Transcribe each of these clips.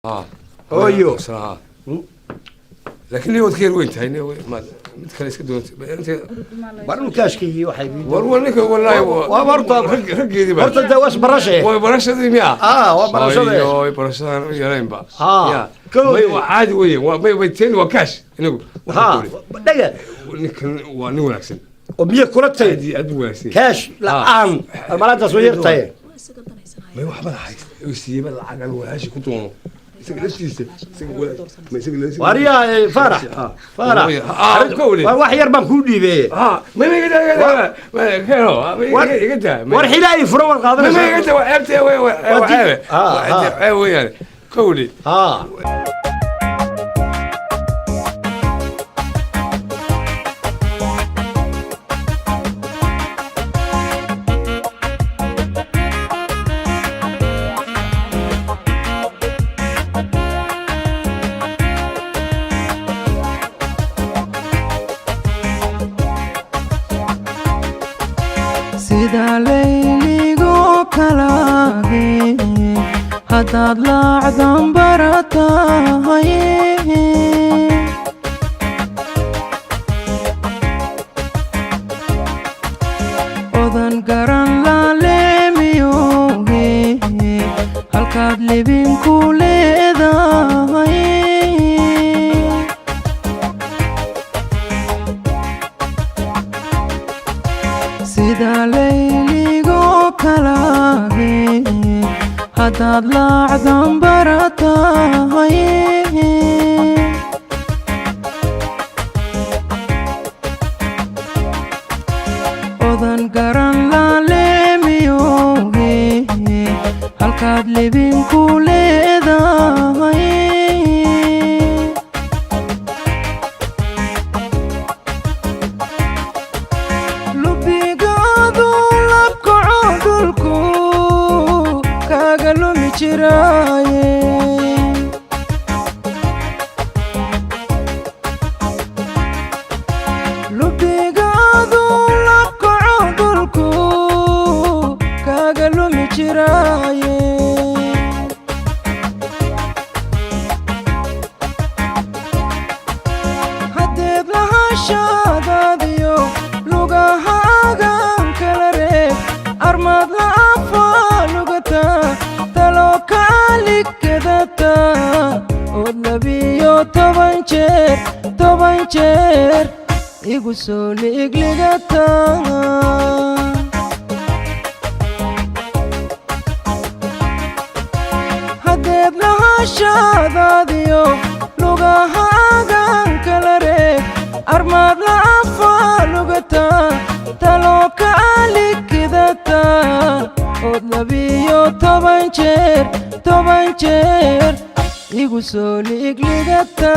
Hooyo. Laakiin nin waad ka yar weyn tahay, mid kale iska doontay. War dhulkaashkaygii waxay War war ninka wallaahi. Waa horta raggeedii baa. Horta dee was barashe. Way barashadii miya? Ah, waa barashadee. Ayo, barashadan u yaraynba. Ah, kow. May, waa caadi weye, waa may way teen, waa kaash inagu. Ha dhega. Ninkan waa nin wanaagsan. Oo miye kula tay? Aad iyo aad u wanaagsan. Kaash la-aan maalintaas way yar tahay. May, waxba haysta oo siiyeyba lacag aan walaashi ku doono isaga laftiisa, isaga ma isaga laftiisa. Wariyaa Faarax, Faarax. Ah, kowle. Waa wax yar baan kuu dhiibeeye. Ah, may may, iga daa, keeno, iga daa. War xilaa ii furo, war may may, iga qaadanaysa. daa, waa ceebte, waa Waa ceebe. Ah, ah. Ceeb weeyaan, kowle. Ha. Sida layligo kalaage haddaad laacdan baratahay, odan garan laaleemiyohe halkaad libinku leedahay. Sida layligo kalaage haddaad laacdan baratahay, odan garan laaleemiyohe halkaad libinku leedahay. Lubigaadu labkaco dhulku kaaga lumi jiraaye. Lubigaadu labkaco dhulku kaaga lumi jiraaye. Haddeed lahashaadaadiyo lugahaagan kala reeb, armaad la afaalugata talo kaalikadata, ood 12 jeer 10 jeer igu soo liigligata. Haddeed lahashaadaadiyo lugahaagan kala reeb, armaad la afaalugata talo kaalikidata, ood 12 jeer 10 jeer igu soo liigligata.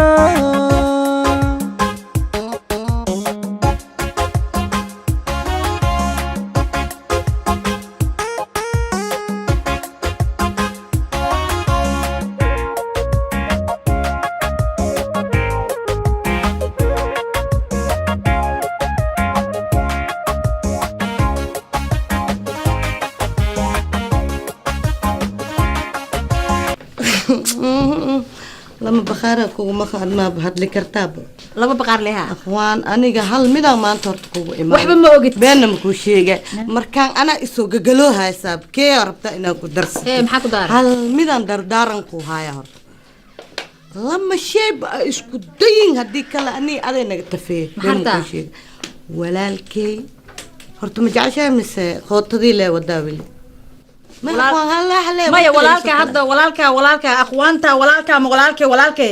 Lama bakhaara kuguma maaba hadli kartaaba. Laba baqaar leha. Akhwaan, aniga hal midaan maanta horta kugu imaan. Waxba ma ogid. Beenna makuu sheega markaan anaa isoo gagaloo haysaab kee rabtaa inaan ku darsato. Ee, maxaa ku daaran? Hal midaan dardaaran ku haya horta, lama shayba a isku dayin, haddii kale anii aday naga tafeeye. Maxaa Been makuu rabtaa? sheega walaalkey, horta ma jeceshahay mise qootadii lee wadaa weli? Maya, walaalka hadda, walaalka, walaalka aqwaanta, walaalka ma walaalke, walaalke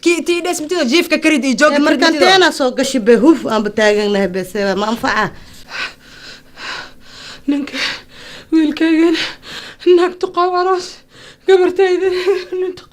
ki tii dhes mitido jiifka karid iyo jooga. Markaan teena soo gashi be huf aanba taaganahay bese ma anfaca. Ninka wiilkaygana naagtu qabo aroos, gabartaydana nintu.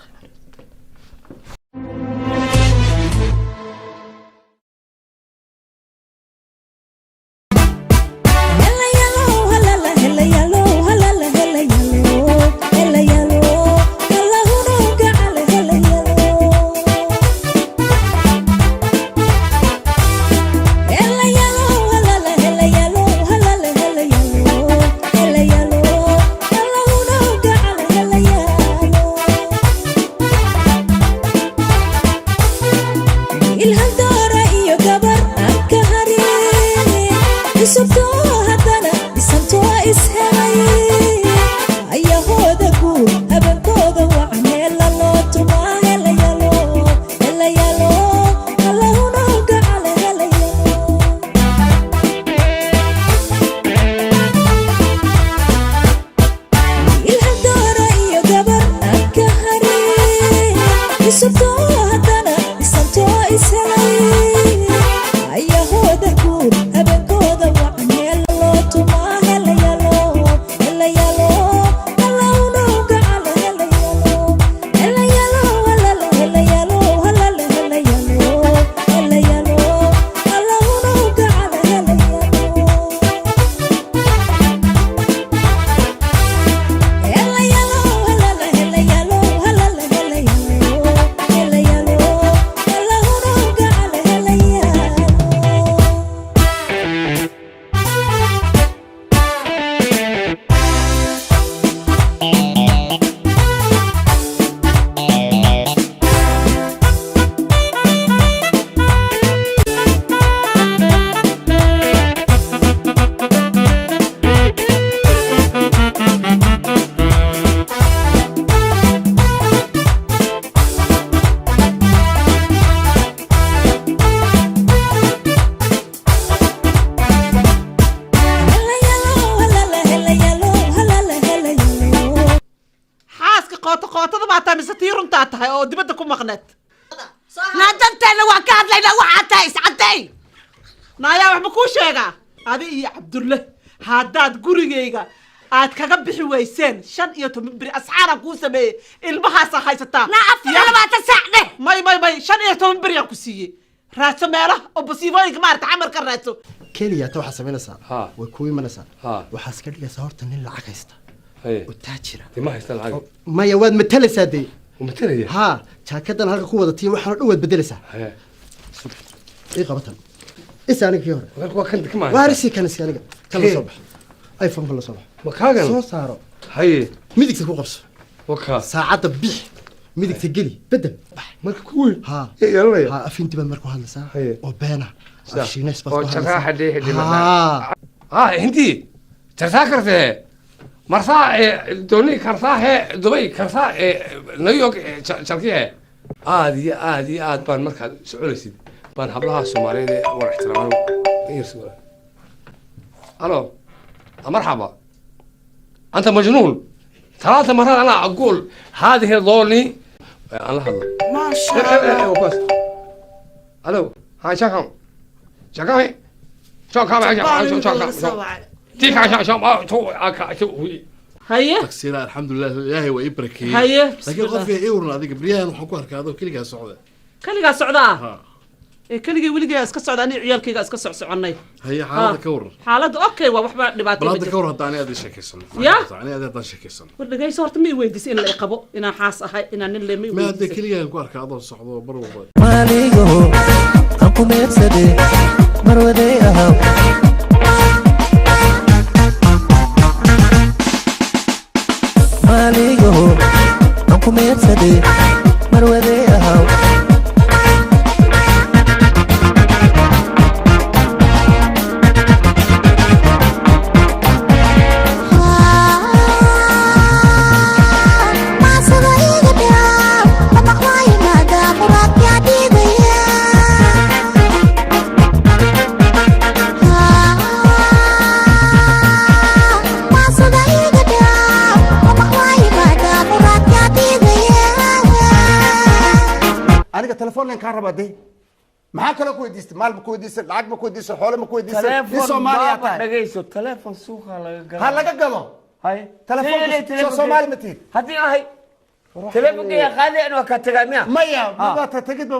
Hello. Isurtoo haddana dhisantoo ishelay, ayahooda guur, habeenkooda wacan, heela loo tumaa, helayalo, helayalo, allahuna gacale, helayalo. Ilhadoora iyo gabar aan ka harin, isurtoo haddana dhisantoo ishelay, ayahooda guur, habeenkooda wacan, heela loo tumaa, helayalo, helayalo, allahuna gacale, helayalo, helayalo, halala, helayalo, halala, helayalo, helayalo, allahuna gacale, helayalo. Helayalo, halala, helayalo, halala, helayalo, helayalo, allahuna gacale, helayalo. Helayalo, halala, helayalo, halala, helayalo. Xaaska qooto qootada baa tahay mise tii runtaa tahay oo dibadda ku maqneed? Naa danteena waan ka hadlaynaa, waxaa tahay iscaday. Naayaa, wax ma kuu sheegaa? Adi iyo Cabdulle haddaad gurigayga aad kaga bixi weyseen 15 beri, asxaanaan kuu sameeyey, ilmahaasaa haysataa. Naa 24 saac dheh. May, may, may, 15 beri aan ku siiyey. Raadso meelaha oo basiibooyinka maarata camal ka raadso. Keliya ta waxaad samaynaysaa, Ha. way kuu imanaysaa. Ha. Waxaad iska dhigaysaa horta nin lacag haysta Haye. oo taajira. Dee ma haysta lacag. Maya, waad matalaysaa dee. Matalaya? Ha, jaakadan halka ku wadatiyo waxaan oo dhan waad bedelaysaa. Haye. Ii qabatan isa aniga kii hore. Waa kan kama. Waarisi kan isi aniga kan la soo bax, iPhone la soo bax. Ma kaagan? Soo saaro. Haye. Midigta ku qabso. Waka. Saacadda bix, midigta geli, bedel. Marka kuwi. Ha. Ee yeelanaya. Ha, afinti baad marku hadlaysaa Haye. oo beena af Shiineys baad oo ku jaraaxa hadlaysaa. dheehi. Ha. Ha, hindi jartaa kartee marsaa dooni kartaa he Dubay kartaa New York jalkihe. Aad iyo aad iyo aad baan markaad soconaysid baan hablaha Soomaaliyeed ee war ixtiraamaan. Alo, marxaba, anta majnuun ثلاث مرات انا اقول هذه ضولني انا هذا. ما شاء الله. الو، هاي شكرا شكرا شكرا شكرا تيكا شكرا شو شو. Haye. Tagsiila, alxamdulilah, ilaahay waa ii barakeeyey. Haye. Laakiin qofka ii waran adiga, baryahan waxaan ku arkaa adoo keligaa socda. Keligaa socdaa? Ha. Ee keligay weligay iska socda, aniga ciyaalkayga iska socsoconnay. Haye, xaaladda ka waran? Xaaladda okay, waa waxba dhibaato Bal ma hadda ka jirto. waran hadda ani aad ii sheekaysano. Ya? Ani aad haddaan sheekaysano. War dhegayso horta, ma i weydiisay in la i qabo, inaan xaas ahay, inaan nin le, ma i Ma hadda weydiisay? Keligaan ku arkaa adoo socdo mar walba. Maaligaho aan ku meedsade, marwaday ahaw. Maaligaho aan ku meedsade, marwaday ahaw. Maasada iga dhiraa, madax waa yimaadaa, muraadkaa dhiibaya. Maasada iga dhiraa, madax waa yimaadaa, muraadkaa dhiibaya. Aniga telefoon leen kaa rabaa dee. Maxaa kaloo ku weydiistay? Maal ma ku weydiistay? Lacag ma ku weydiistay? Xoolo ma ku weydiistay? Nin Soomaaliya tahay. Dhagayso, telefoon suuqa laga galo. Ha laga gado. Hay. Telefoonka soo Soomaali ma tihid? Haddii ahay, telefonkayga qaadi, anoo ka tagaa miya? Maya, ma tagid ba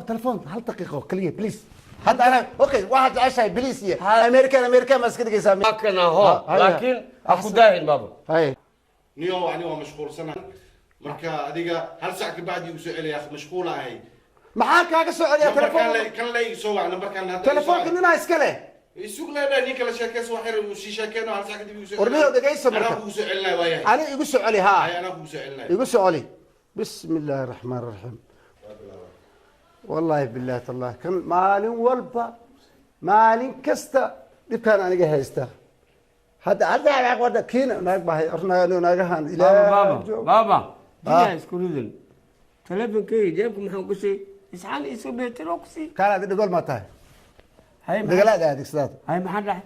telefoon hal daqiiqo kaliya, please. Hadda ana okay, waxaad jeceshahay please iyo American, American ma iska dhigaysaa? Kana ho, laakiin ha ku daahin baaba. Hay. Niyo, ani waa mashquulsanahay. Marka adiga hal sac ka bacdi igu soo celiya, mashquul ahay. Maxaa kaaga soo celiya? Nambarkaan Telefoon kan le soo wac nambarkaan hadda. Telefoonka ninaa iska leh. Isug leedahay, nin kala sheekayso, wax yar uu sii sheekeyno, hal sac kadib igu soo. War niyow, dhegayso marka. Anaa kugu soo celinaya waayahay. Ani igu soo celi haa. Hay, anaa kugu soo celinaya. Igu soo celi. Bismi illaahi raxmaan raxiim. Wallaahi bilaahi tallahi, kan maalin walba, maalin kasta. Dhibkaan aniga haysta hadda wada kiina naag bahay naagahan. Baaba, baaba, baaba. Ah. Biyaha isku ridin. Teleefonkeyga jeebka maxaan ku sii? Isxaan isu beetiro ku sii. Kaala, adi dhagool maa tahay? Dhagalaad adeegsadaad. Hay, maxaa dhacay?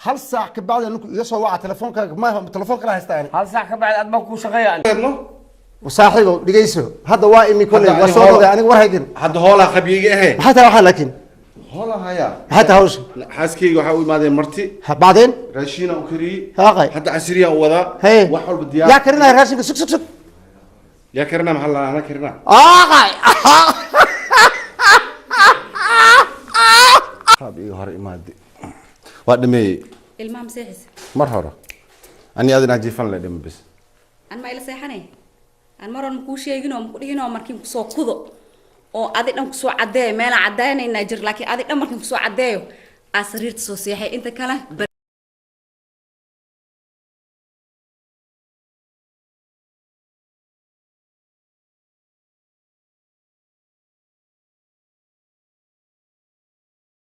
Hal saac ka bacdi ninku iga soo waca telefoonkaaga, ma telefoon kala haystaa ani. Hal saac ka bacdi aad baan kuu shaqeeya. Saaxiibow, dhegeyso, hadda waa imi koley waa soo noqday aniga, war haygin. Hadda hoolaa qabyiga ahe. Maxay tahay waxaa laakiin? Hoolaa hayaa. Maxay tahay hawsha? Xaaskeyga waxaa u imaadeen marti. Bacdeen? Raashiina u kariyey. Haaqay. Hadda casiriyaan u wadaa. Haye. Wax walba diyaar. Yaa karinaya raashinka? Sug, sug, sug. Yaa karinaa? Maxaa la anaa karinaa? Aaqay. Qaab iga hor imaade waa dhameeyey. Ilmaha ma seexisa? Mar hore ani adinaa jiifan le dhima bis. An ma ila seexanay? An mar hore makuu sheeginoo, maku dhihinoo markiin kusoo kudo oo adi dhan kusoo caddeeyo, meelaan caddaynaynaa jir, laakiin adi dhan markiin kusoo caddeeyo aa sariirta soo seexay, inta kale.